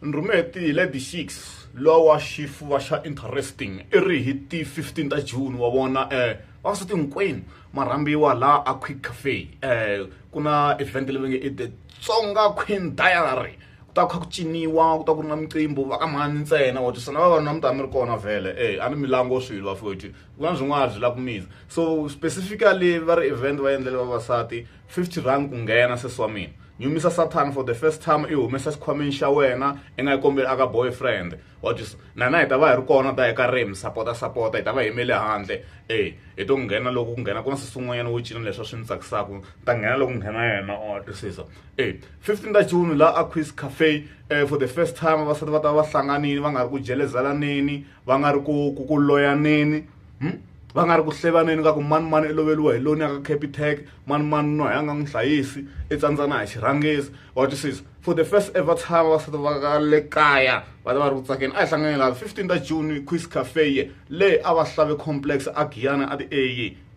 Ni rhume hi ti Lady Six luwa wa xifuva xa interesting i ri hi ti 15 ta June wa vona vavasati hinkwenu ma rhambiwa laha a Quick Cafe ku na event leyi va nge i the Tsonga Queen Diary ku ta kha ku ciniwa ku ta ku ri na miqimbo va ka mhani ntsena wa twisisa na vavanuna mi ta mi ri kona vhele e a ni milango swilo vafowethu ku na swin'wana byi lava ku misa so specifically va ri event va endlele vavasati 50 rand ku nghena sesi wa mina nyumisa sathana for the first time i humesa xikhwameni xa wena i nga yi kombeli aka boyfriend wa twisisa na hina hi ta va hi ri kona ta eka remi sapota sapota hi ta va hi yimele handle e hi to nghena loko ku nghena ku na sesi un'wanyana wo cina leswi swi ni tsakisaka ni ta nghena loko nghena yena wa twisisa e 15 ta June la a Quiz Cafe for the first time vavasati va ta va hlanganini va nga ri ku jelezelaneni va nga ri ku ku ku loyaneni va nga ri ku hlevaneni ka ku mani mani i loveriwa hi loni ya ka Capitec mani mani no ya nga n'wi hlayisi i tsandzana hi xirhangisi wa twisisa for the first ever time vavasati va ka le kaya va ta va ri ku tsakeni a hi hlangani laha 15 ta June Quiz Cafe le a va hlave complex a Giyani a ti A